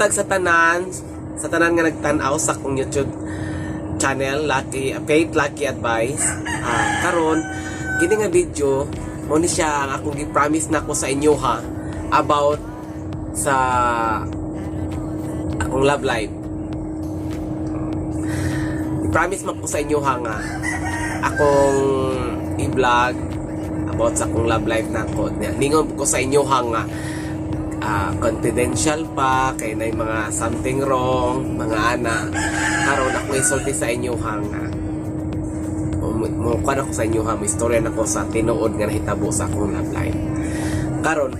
buntag sa tanan nga nagtan-aw sa akong YouTube channel, Lucky Faith Lucky Advice. Karon kini nga video mo ni siya ang akong gi-promise nako sa inyo ha, about sa akong love life. I-promise man ko sa inyo ha nga akong i-vlog about sa akong love life nako. Ningon ko sa inyo ha nga confidential pa kay na mga something wrong, mga ana. Karon ako isulti sa inyo ha nga mo kuan ako sa inyo ha, mo istorya nako sa tinuod nga nahitabo sa akong love life. Karon,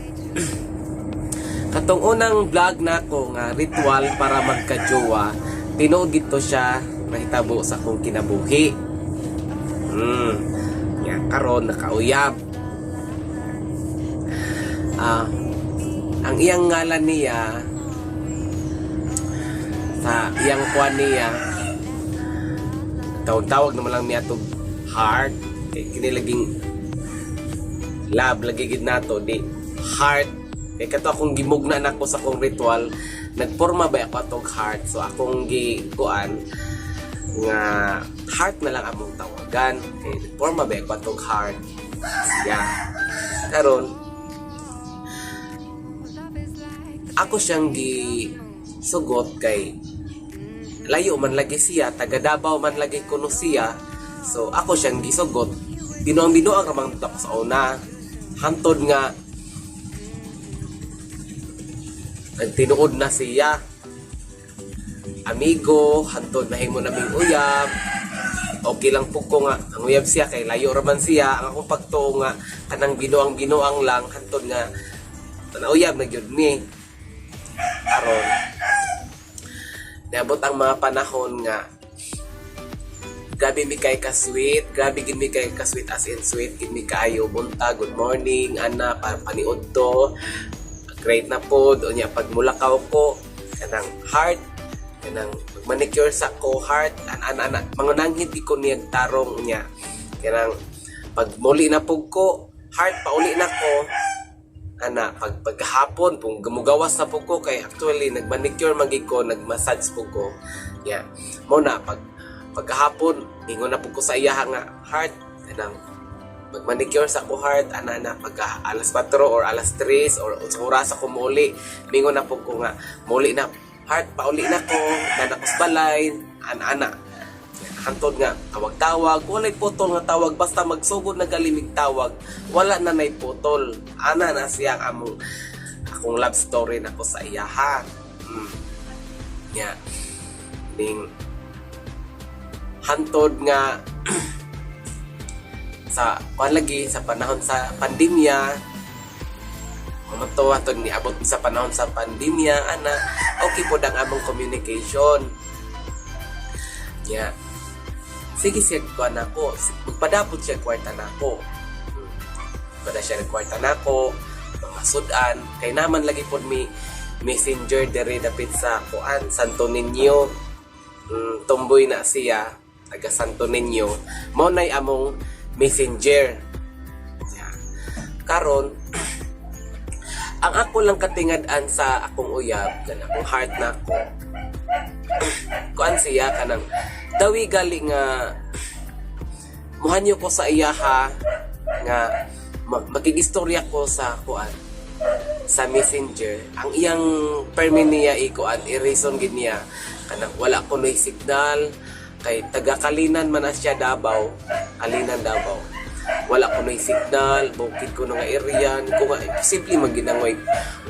katong unang vlog nako nga ritual para magkajowa, tinuod gito siya nahitabo sa akong kinabuhi. Ya, karon nakauyab. Ang iyang ngalan niya sa iyang kuan niya, tawag-tawag naman lang niya tog heart, kay kini laging love lagi gid nato di heart, kay kato akong gimugna nako sa akong ritual, nagporma ba ako atong heart. So akong gi kuan nga heart na lang among tawagan kay nagporma ba ako atong heart siya. Karon ako siyang gi sugot kay layo man lagi siya, taga Davao man lagi kuno siya. So ako siyang gisugot, binuang binuang ramang ako sa una, hantod nga nagtinuod na siya amigo, hantod nahimo naming uyab. Okay lang po ko nga ang uyab siya kay layo ra man siya. Ang akong pagtuo nga kanang binuang binuang lang, hantod nga nauyab na gyud mi. Karon niabot ang mga panahon nga grabe mi kay ka sweet, grabe gid mi kay ka sweet, as in sweet gid mi kaayo. Buntag, good morning ana, pa paniud to, great na pod. Unya pag mulakaw ko, kanang heart, kanang manicure sa ko, heart, an ana ana, mangunanghid di ko niyag tarong. Unya kanang pag muli na pug ko, heart, pauli na ko ana. Pag paghapon kung gumugawas na po ko, kay actually nagmanicure man gid ko, nagmassage po ko. Yeah, mo na pag pagkahapon ingon na po ko sa iya nga heart, kanang magmanicure sa ko, heart, ana na. Pagka alas 4 or alas 3 or sa oras ako muli, mingon na po ko nga muli na, heart, pauli na ko na sa balay, ana ana. Hantod nga tawag-tawag, walay putol nga tawag. Basta magsugod na galimig tawag, wala na nay putol. Ana na siya ang among akong love story nako sa iya ha. Yeah. Ning hantod nga sa kuan lagi sa panahon sa pandemya mo to, hantod niabot sa panahon sa pandemya ana, okay pod ang among communication. Yeah, sige siya kuan nako, magpadapot siya kwarta nako. Pada siya nagkwarta nako mga sudan kay naman lagi pod mi messenger dere dapit sa kuan, Santo Niño. Tomboy na siya, taga Santo Niño. Mao nay among messenger. Yeah. Karon ang ako lang katingad-an sa akong uyab kan akong heart nako, kuan siya, kanang dawi gali nga muhanyo ko sa iyaha nga makigistorya ko sa kuan, sa messenger. Ang iyang permi niya ikuan, i-reason gid niya kanang wala ko no signal kay taga Kalinan man na siya, Davao, Kalinan, Davao. Wala ko no signal, bukid ko na nga area ko nga imposible man gid ang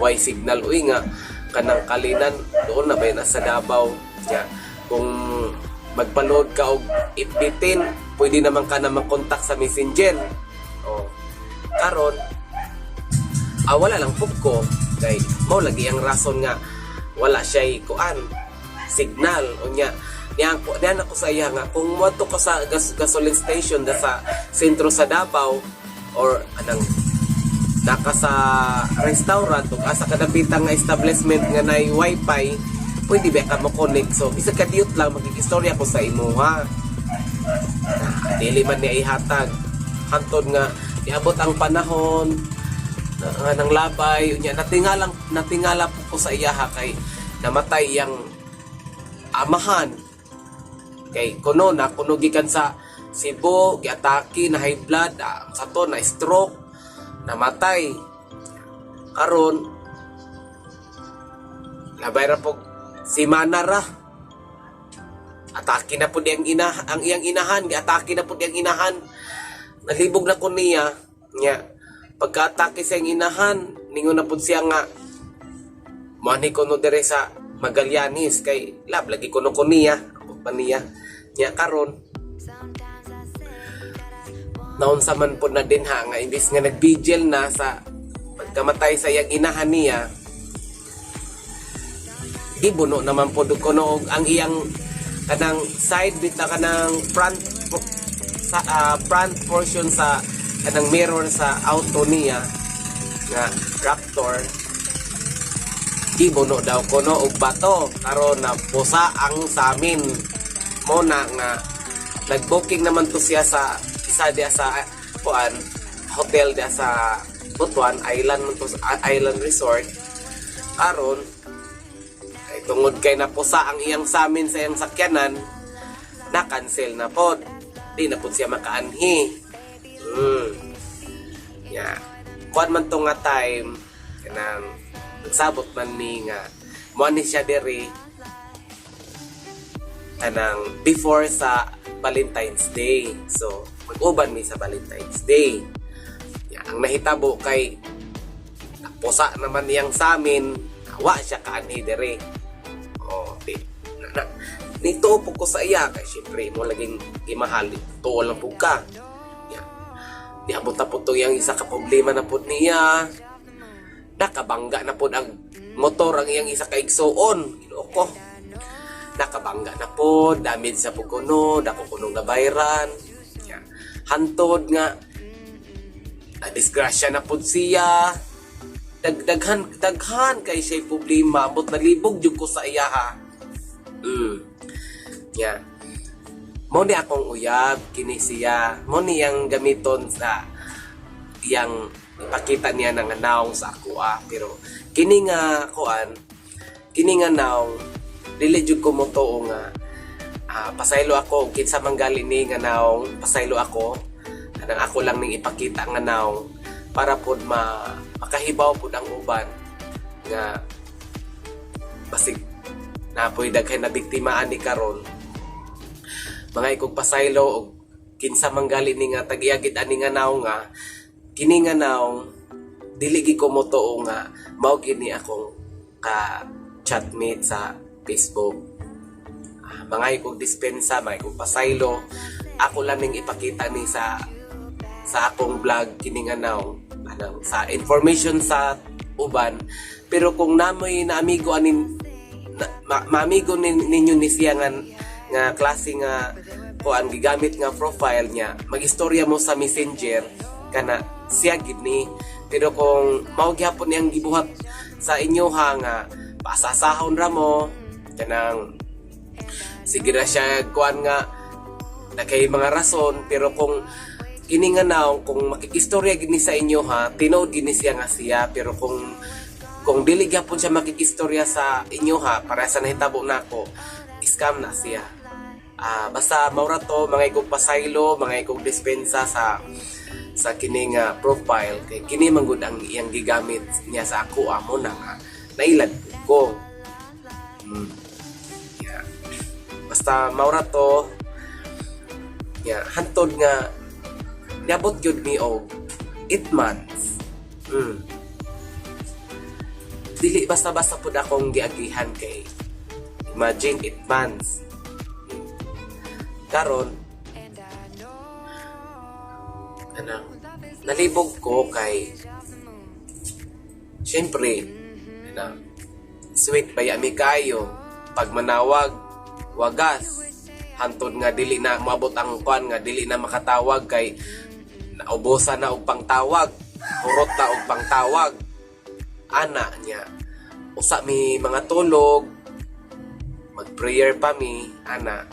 way signal uy, nga kanang Kalinan doon na ba yun sa Davao. Ya, kung magpa-load ka og FB10, pwede naman ka na mag-contact sa messenger. Oh, karon wala lang pug ko kay mao lagi ang rason nga wala siya kuan, signal. Unya niya ko niya ako sa iya nga kung moadto ka sa gasoline station da sa sentro sa Davao or anang naka sa restaurant ug asa kadapitang nga establishment nga nay wifi, pwede ba ka mo connect? So bisag kadiyot lang magkikistorya ko sa imuha na, dili man niya ihatag hantod nga iabot ang panahon na, nga nang labay. Unya natingala po ko sa iyaha kay Namatay iyang amahan kay kuno na kuno gikan sa Cebu, giatake na high blood, sa to na stroke, namatay. Karon labay ra po simana ra, atake na po ang ina, ang iyang inahan. Giatake na po ang inahan. Nalibog na ko niya. Nya pagka-atake sa iyang inahan, ningon na po siya nga moani ko no dire sa Magallanes kay love lagi kuno ko niya, abot pa niya. Nya karon naunsa man po na din ha nga imbis nga nagbigil na sa pagkamatay sa iyang inahan niya, gibuno naman po kuno og ang iyang kanang side bita, kanang front sa front portion sa kanang mirror sa auto niya nga Raptor. Gibuno daw kuno og bato. Karon na pusa ang samin mo na nga nag-booking naman to siya sa isa diya sa kuan hotel diya sa Butuan Island man to, sa Island Resort. Karon kay tungod kay napusa ang iyang samin sa iyang sakyanan, na cancel na pod, di na pod siya makaanhi. Yeah. Kuan man to nga time, kanang nagsabot man ni nga mo ni siya diri kanang before sa Valentine's Day. So, mag-uban mi sa Valentine's Day. Ya, ang nahitabo kay napusa naman niyang samin, wa siya kaanhi diri. Oh, di na, nito po ko sa iya kay syempre mo laging gimahal, tuo lang pud ka. Ya. Di abot na po to yang isa ka problema na pud niya. Nakabangga na pud ang motor ang iyang isa ka igsuon. Ginoo ko. Nakabangga na po, damage sa kuno, dako kunong nabayran. Ya. Hantod nga na disgrasya na pud siya. Dagdaghan daghan kay siya problema, but nalibog jud ko sa iya ha. Ya. Mo ni akong uyab kini siya. Mo ni yang gamiton sa yang ipakita niya nga naong sa ako ah. Pero kini nga kuan, kini nga naong, dili jud ko motuo nga pasaylo ako og kinsa man gali ni nga naong. Pasaylo ako, kanang ako lang ning ipakita nga naong para pod ma makahibaw pod ang uban nga basig napoy daghan na biktima ani. Karon mga ikog pasaylo og kinsa man gali ni nga tagiyagid ani nga naong, nga kini nga naong dili gi ko motuo nga mao gini akong ka chatmate sa Facebook. Mga ikog dispensa, mga ikog pasaylo, ako lang ning ipakita ni sa akong vlog kini nga naong anang sa information sa uban. Pero kung namoy na amigo anin na, maamigo ninyo ni siya nga nga klase nga kuan gigamit nga profile niya, magistorya mo sa Messenger, kana siya gid ni. Pero kung mao gyapon niyang gibuhat sa inyo ha nga pasasahon ra mo, kanang sige ra siya kuan nga na kay mga rason. Pero kung kini nga naong, kung makikistorya gini sa inyo ha, tinuod gini siya nga siya. Pero kung dili gyapon siya makikistorya sa inyo ha, para sa nahitabo nako, scam na siya. Basta maura to, mga ikog pasaylo, mga ikog dispensa sa kini nga profile kay kini man gud ang iyang gigamit niya sa ako amo na nga nailad ko. Yeah. Basta maura to. Yeah, hantod nga niabot gyud mi og 8 months. Dili basta-basta pud akong giagihan kay imagine, 8 months. Karon kanang nalibog ko kay syempre kanang sweet baya mi kayo pag manawag, wagas, hantod nga dili na moabot ang kwan nga dili na makatawag kay naubosan na og pangtawag, hurot na og pangtawag ana niya. Usa mi mga tulog, mag-prayer pa mi ana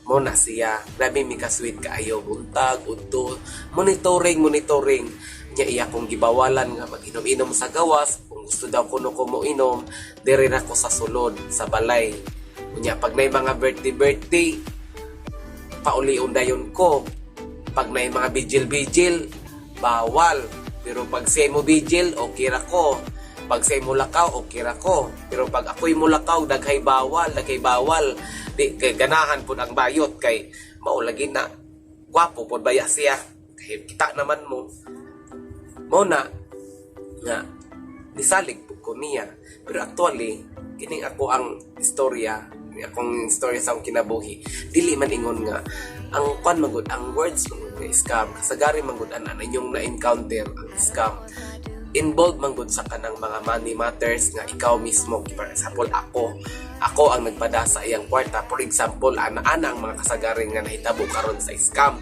mo na siya. Grabe mi ka sweet kaayo, buntag, udto, monitoring, monitoring niya. Iya kong gibawalan nga mag-inom-inom sa gawas kung Gusto daw kuno ko mo inom, diri ra ko sa sulod sa balay. Unya pag nay mga birthday birthday, paulion dayon ko. Pag nay mga bijil-bijil, bawal. Pero pag siya mo bijil, okay ra ko. Pag siya mo lakaw, okay ra ko. Pero pag ako'y mo lakaw, daghay bawal, daghay bawal. Di kay ganahan pud ang bayot kay mao lagi na gwapo pud baya siya. Kay kita naman mo. Mao na nga nisalig pud ko niya. Pero actually, kining ako ang istorya, kini akong istorya sa akong kinabuhi. Dili man ingon nga ang kwan magud, ang words magud nga scam, kasagari magud ana inyong na-encounter ang scam. Involved man gud sa kanang mga money matters nga ikaw mismo. For example, ako ang nagpada sa iyang kwarta. For example, ana-ana ang mga kasagaring nga nahitabo karon sa scam.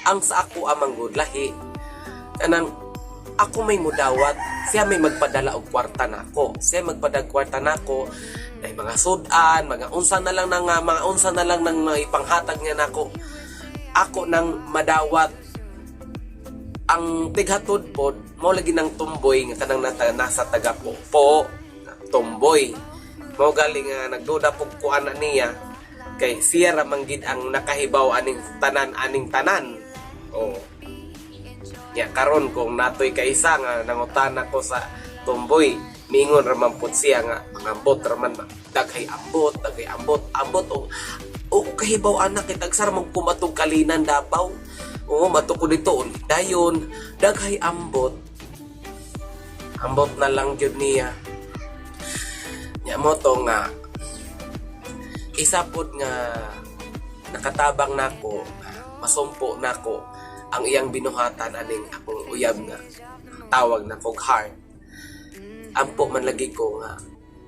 Ang sa ako amang gud lahi, kanang ako may mudawat, siya may magpadala og kwarta nako. Siya magpadag kwarta nako ay mga sudan, mga unsa na lang nang mga unsa na lang nang mga ipanghatag niya nako. Ako nang madawat. Ang tighatod pod mao lagi ng tumboy nga kanang nasa taga po, po tumboy. Mao gali nga nagduda pug ko ana niya kay siya ra man gid ang nakahibaw aning tanan aning tanan. Oh. Nya karon kung natoy kaisa nga nangutana ko sa tumboy, mingon ra man pud siya nga mangambot ra man, daghay ambot, daghay ambot, ambot o o kahibaw anak kay tagsar mong kumatog Kalinan, Davao. Oo, mato ko dito dayon, daghay ambot. Ambot na lang gyud niya. Nya mo to nga isa pod nga nakatabang nako, masumpo nako ang iyang binuhatan aning akong uyab nga tawag na kog heart. Ampo man lagi ko nga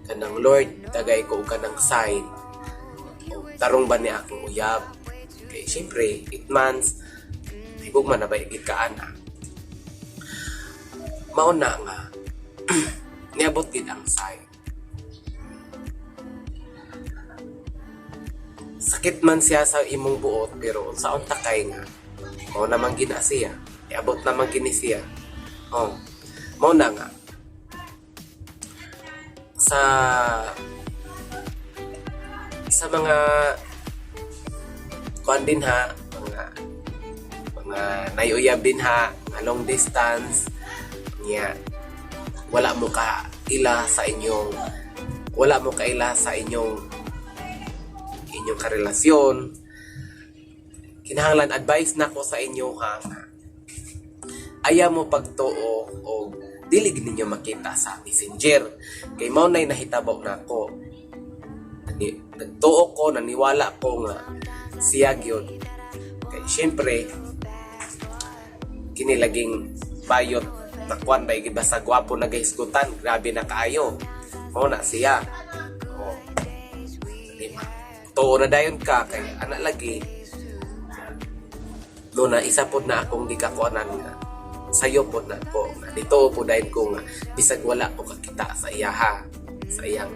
kanang, "Lord, tagay ko og kanang sign o tarong ba ni akong uyab?" Kay syempre 8 months higugma na ba gid ka ana. Mao na nga niabot gid ang sign. Sakit man siya sa imong buot, pero unsaon ta kay nga mao naman gina siya, iabot naman gini siya. Oh, mao na nga sa mga kuan din ha, mga nayuyab din ha nga long distance niya, wala mo kaila sa inyong inyong karelasyon, kinahanglan advice na ko sa inyo ha nga ayaw mo pagtuo o dili gid ninyo makita sa Messenger kay mao nay nahitabo nako. Nagtuo ko, naniwala ko nga siya gyud kay syempre kini laging bayot na kwan ba gid, basta gwapo na gahisgutan, grabe na kaayo, mao na siya. Oh, di ba? Tuo na dayon ka kay ana lagi no na isa pod na akong di kakuanan nga sayo pod na ako nga dito po dayon ko nga bisag wala ko kakita sa iyaha, sa iyang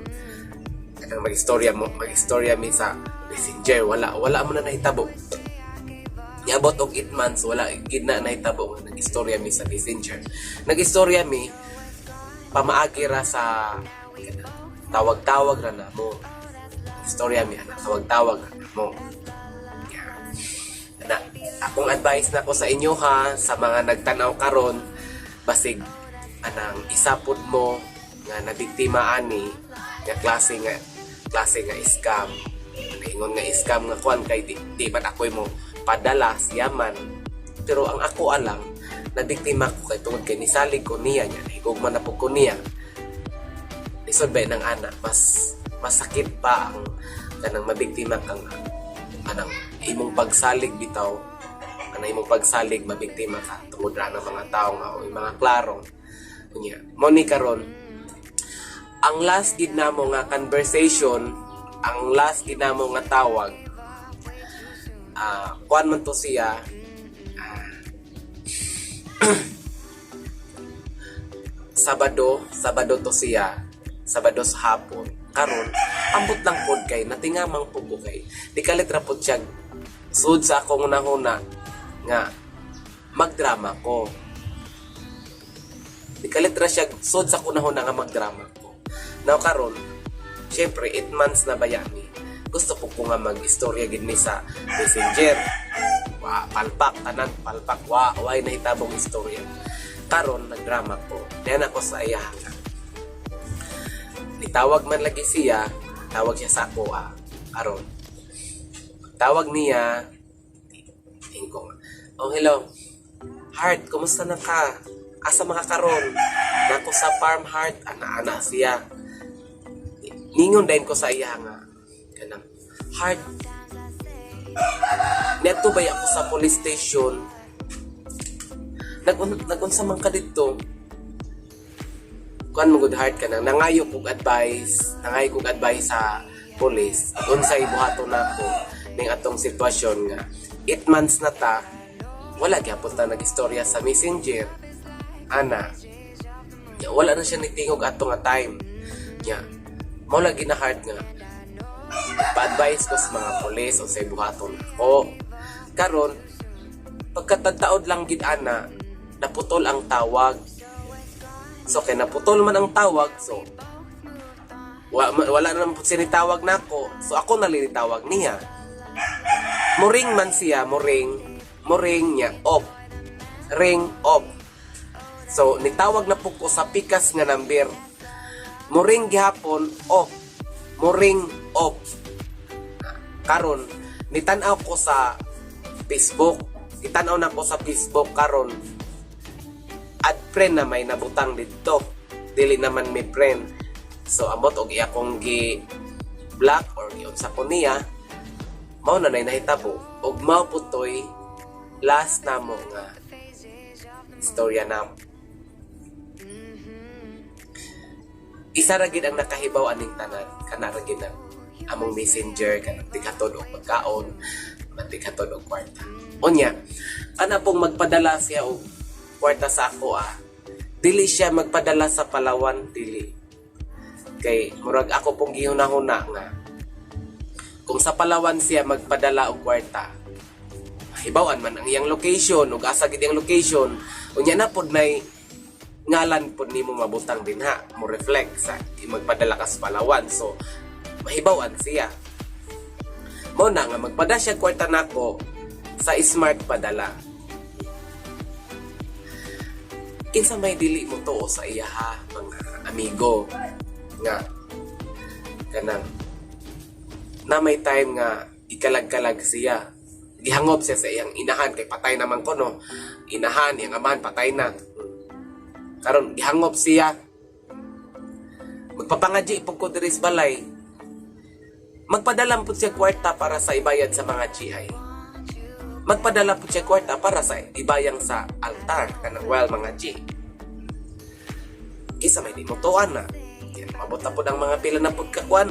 kanang mag-istorya mo, mag-istorya mi sa Messenger, wala wala mo na nahitabo. Niabot og 8 months, wala gid na nahitabo nga nag-istorya mi sa Messenger. Nag-istorya mi pamaagi ra sa kanang tawag-tawag ra na mo. Istorya mi ana, tawag-tawag ra na mo. Yeah. Na, akong advice na ko sa inyo ha, sa mga nagtanaw karon, basig anang isa pud mo nga nabiktima ani nga klase nga scam. Ingon nga scam nga kuan kay di man ako'y mo padala, siya man. Pero ang ako alang nabiktima ko kay tungod kay nisalig ko niya, niya higugma na pud ko niya. Lisod ba ng ana, mas masakit pa ang kanang mabiktima kang anang imong pagsalig bitaw, anang imong pagsalig, mabiktima ka tungod ra ng mga tao nga o mga klaro. Unya mo ni karon ang last gid namo nga conversation, ang last gid namo nga tawag, kuan man to siya, Sabado, Sabado to siya, Sabado sa hapon. Karon, ambot lang pod kay natingamang pud ko kay di kalit ra pod siya sud sa akong unahuna nga magdrama ko. Nikalit ra siya sud sa kunahon na nga magdrama ko. Now karon, syempre 8 months na baya ni. Gusto ko nga mag-istorya gid mi sa Messenger. Wa palpak tanan, palpak, wa way nahitabong istorya. Karon nagdrama ko. Niyan ako sa iya. Nitawag man lagi siya, tawag siya sa ako ah. Karon. Tawag niya, tingko nga, "Oh, hello. Heart, kumusta na ka? Asa mga karon?" "Nako sa farm, Heart," ana-ana siya. Ningon din ko sa iya nga, kanang, "Heart, neto ba ako sa police station?" Nagunsa man ka dito?" Kuan mo good, Heart, ka nang nangayo kog advice sa police unsay buhaton nako ning atong sitwasyon nga 8 months na ta, wala gyapon ta nagistorya sa Messenger, ana. Ya, wala na siya nitingog ato nga time. Ya, mao lagi na, Heart, nga pa-advise ko sa mga pulis unsay buhaton ako karon. Pagkatadtaod lang gid ana, naputol ang tawag. So kay naputol man ang tawag, so wala na naman po sinitawag nako. So ako na tawag niya. Muring man siya, muring, muring niya, off. Ring off. So nitawag na po ko sa pikas nga number. Muring gihapon, off. Muring, off. Karon, nitan-aw ko sa Facebook. Itanaw na ko sa Facebook karon. Add friend na may nabutang didto. Dili naman may friend. So amot og iya kong gi block or giunsa ko niya, mao na nay nahitabo ug mao putoy last namo nga istorya namo. Isa ra gid ang nakahibaw aning tanan, kana ra gid ang among Messenger, kanang tighatod og pagkaon, tighatod og kwarta. Unya, kana pong magpadala siya og kwarta sa ako ah. Dili siya magpadala sa Palawan, dili. Kay murag ako pong gihuna-huna nga kung sa Palawan siya magpadala og kwarta, mahibawan man ang iyang location ug asa gid iyang location. Unya na pod nay ngalan pod nimo mabutang dinha, mo reflect sa magpadala ka sa Palawan. So mahibawan siya. Mao na nga magpada siya kwarta nako sa Smart padala. Kinsa may dili mo tuo sa iya ha, mga amigo, nga kanang na may time nga ikalag-kalag siya, gihangob siya sa iyang inahan kay patay naman ko no inahan, iyang amahan patay na. Karon gihangob siya, magpapangaji pud ko diri sa balay, magpadala pud siya kwarta para sa ibayad sa mga GI, magpadala pud siya kwarta para sa ibayang sa altar kanang well mga G. Kisa may di mo tuan na yan, mabot na pud ang mga pila na pud kakuan,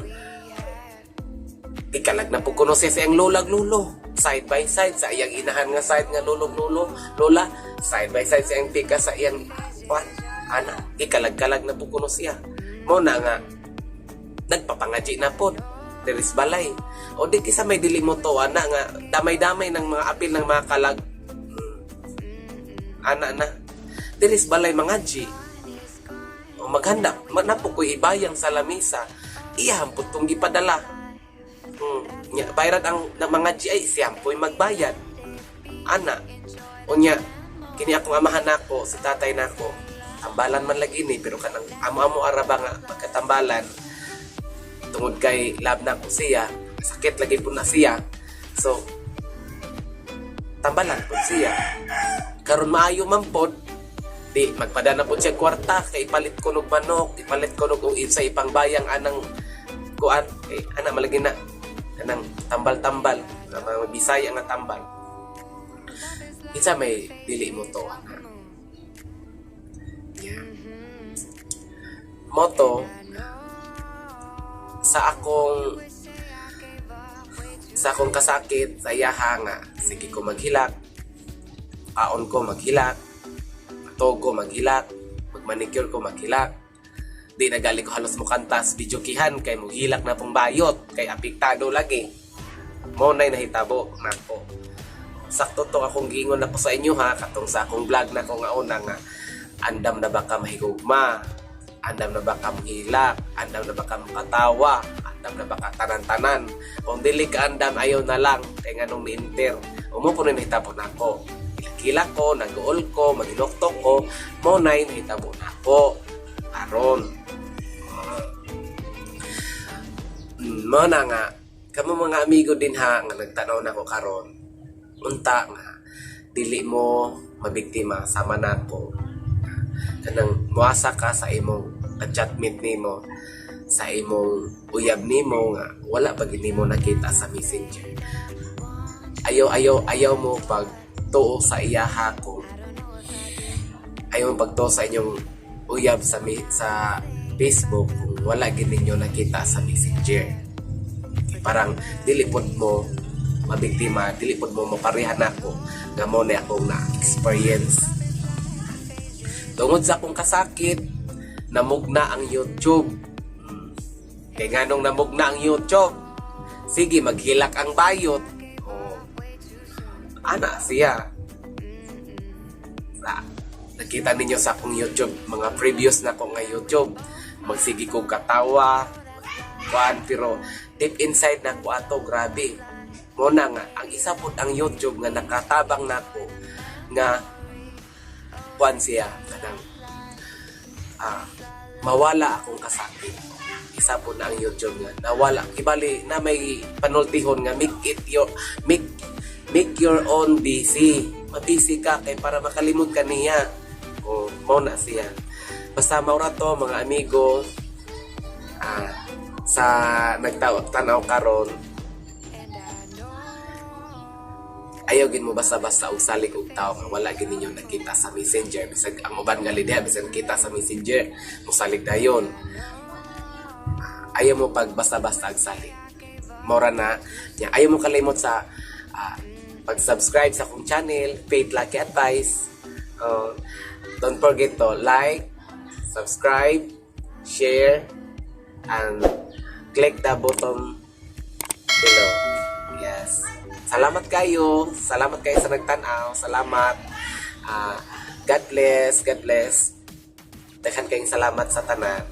ikalag na pud kuno siya sa iyang lolag lolo, side by side sa iyang inahan nga side nga lolog lolo lola, side by side sa iyang tika sa iyang kuan ana, ikalag-kalag na pud kuno siya. Mo na nga nagpapangaji na pod diri sa balay. O di kisa may dili mo to ana nga damay-damay ng mga apil ng mga kalag. Ana na diri sa balay mga G. O maghanda na po ko'y ibayang sa lamisa, iyahang po tong gipadala. Nya, bayran ang ng mga G ay siyam po'y magbayad ana. Unya kini akong amahan nako, si tatay nako, tambalan man lagi ni, pero kanang amo-amo ara ba nga pagkatambalan, tungod kay love na ko siya, sakit lagi po na siya, so tambalan po siya. Karon maayo man pod, di magpada na po siya kwarta kay ipalit ko nog manok, ipalit ko nog sa ipangbayang anang kuan, kay ana malagi na kanang tambal-tambal nga mga Bisaya nga tambal. Kinsa may dili mo to ana. Yeah. Moto sa akong kasakit sa iyaha nga sige ko maghilak, kaon ko maghilak, matog ko maghilak, magmanicure ko maghilak. Di na gali ko halos mukanta sa videokihan kay mughilak na pong bayot kay apektado lagi. Mo na'y nahitabo nako. Sakto to akong giingon nako sa inyo ha, katong sa akong vlog na ko nga una nga Andam na ba ka mahigugma? Andam na ba ka mahilak? Andam na ba ka makatawa? Andam na ba ka tanan-tanan? Kung dili ka andam, ayaw na lang. Kay nganong ni-enter? Mao po na nahitabo nako. Kilak ko, nag-uol ko, maginoktok ko, mao na nahitabo nako. Aron. Mao na nga, kamo mga amigo din ha, nga nagtanaw nako karon. Unta nga, dili mo mabiktima sama nako. Kanang muasa ka sa imong chatmate nimo, sa imong uyab nimo nga wala pa gid nimo nakita sa Messenger. Ayaw ayaw ayaw mo pag tuo sa iyaha kung ayaw mo pagtuo sa inyong uyab sa Facebook kung wala gid ninyo nakita sa Messenger. Parang dili pod mo mabiktima, dili pod mo mapareha nako nga mao na akong na experience. Tungod sa akong kasakit, namugna ang YouTube. Kay nganong namugna ang YouTube? Sige, maghilak ang bayot. Oh. Ana siya. Nakita ninyo sa akong YouTube, mga previous na ko nga YouTube, magsige kong katawa, kuan, pero deep inside na ko ato, grabe. Mao na nga, ang isa pod ang YouTube nga nakatabang nako nga kuan siya, kanang mawala akong kasakit. Isa po na ang YouTube nga nawala. Ibali na may panultihon nga make it your make make your own busy. Mabusy ka kay para makalimot ka niya. O mao na siya. Basta mao ra to, mga amigo, sa nagtanaw karon, ayaw gin mo basta-basta og salig og tao nga wala gin ninyo nakita sa Messenger. Bisag ang uban nga lidiha, bisag nakita sa Messenger, mosalig dayon. Ayaw mo pag basta-basta og salig. Mora na nya, ayaw mo kalimot sa pag-subscribe sa akong channel, Faith Lucky Advice. Don't forget to like, subscribe, share and click the button below. Yes. Salamat kayo. Salamat kayo sa nagtanaw. Salamat. God bless. God bless. Daghan kayong salamat sa tanan.